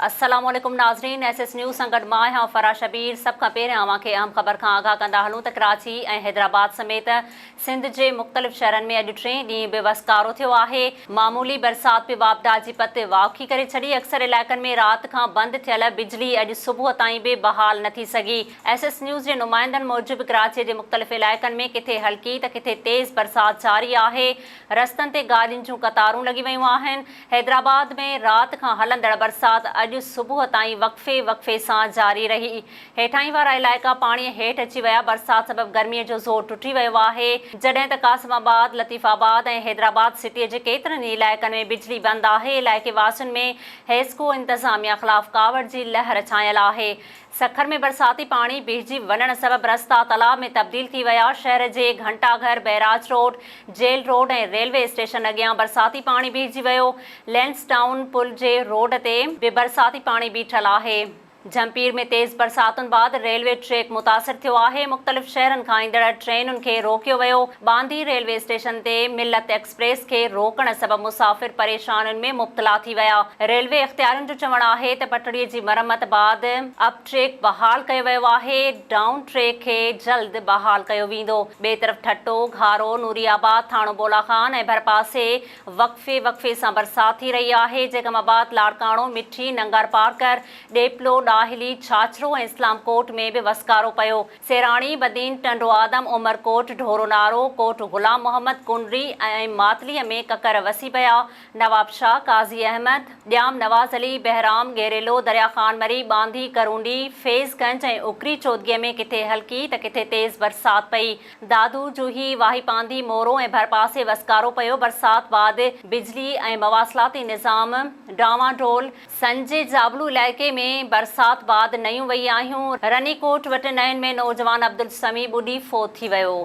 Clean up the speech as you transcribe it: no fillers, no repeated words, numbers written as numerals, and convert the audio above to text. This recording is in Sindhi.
السلام عليڪم ناظرين ايس ايس نيوز سان گڏ مان آهيان فرح شبير سڀ کان پهريان اوهان کي اهم خبر کان آگاهه ڪندا هلون ته ڪراچي ۽ حيدرآباد سميت سنڌ جي مختلف شهرن ۾ اڄ ٽئين ڏينهن به وسڪارو ٿيو آهي معمولي برسات به واپڊا جي پت واوکي ڪري ڇڏي اڪثر علائقن ۾ رات کان بند ٿيل بجلي اڄ صبح تائين به بحال نه ٿي سگهي ايس ايس نيوز جي نمائندن موجب ڪراچي جي مختلف علائقن ۾ ڪٿي هلڪي ته ڪٿي تيز برسات جاري آهي رستن تي گاڏين جون قطارون لڳي ويون آهن حيدرآباد ۾ رات کان هلندڙ برسات اڄ صبح تائين وقفي وقفي سان جاري رهي. هيٺاهين وارا علائقا پاڻي هيٺ اچي ويا، برسات سبب گرمي جو زور ٽٽي ويو آهي، جڏهن ته قاسم آباد، لطيف آباد ۽ حيدرآباد سٽي جي ڪيترن ئي علائقن ۾ بجلي بند آهي، علائقي واسين ۾ حيسڪو انتظاميا خلاف ڪاوڙ جي لهر ڇانيل آهي. سکر ۾ برساتي پاڻي بيهجي وڃڻ سبب رستا تلاء ۾ تبديل ٿي ويا، شهر جي گهنٽا گهر، barrage road, jail road ۽ railway station اڳيان برساتي پاڻي بيهجي ويو، لينس ٽائون پل جي روڊ تي به برساتي پاڻي بيٺل آهي. جهمپير ۾ تيز برساتن بعد ريلوي ٽريڪ متاثر ٿيو آهي، مختلف شهرن کان ايندڙ ٽرينن کي روڪيو ويو، ٻانڌي ريلوي اسٽيشن تي ملت ايڪسپريس کي روڪڻ سبب مسافر پريشانين ۾ مبتلا ٿي ويا. ريلوي اختيارين جو چوڻ آهي ته پٽڙي جي مرمت بعد اپ ٽريڪ بحال ڪيو ويو آهي، ڊائون ٽريڪ کي جلد بحال ڪيو ويندو. ٻئي طرف ٺٽو، گهارو، نوري آباد، ٿاڻو بولا خان ۽ ڀرپاسي وقفي وقفي سان برسات ٿي رهي آهي. جيڪب آباد، لاڙڪاڻو، مٺي، ننگرپارڪر، ڏيپلو، ڏاهلي، ڇاڇرو ۽ اسلام ڪوٽ ۾ به وسڪارو پيو. سيراڻي، بدين، ٽنڊو آدم، عمرڪوٽ، ڍورو نارو، ڪوٽ غلام محمد، ڪنري ۽ ماتليء ۾ ڪڪر وسي پيا. نوابشاهه، قاضي احمد، ڄام نواز علي، بهرام، ڳيريلو، دريا خان مري، ٻانڌي، ڪرونڊي، فيض گنج ۽ اڪري چودڳيء ۾ ڪٿي هلڪي ته ڪٿي تيز برسات پئي. دادو، جوهي، واهي پانڌي، مورو ۽ ڀرپاسي وسڪارو پيو. برسات بعد بجلي ۽ مواصلاتي نظام ڊانوانڊول. سن جي جابلو علائقي ۾ برسات بعد نيون وئي آهيون، رني ڪوٽ وٽ نئن ۾ نوجوان عبدالسميع ٻڏي فوت ٿي ويو.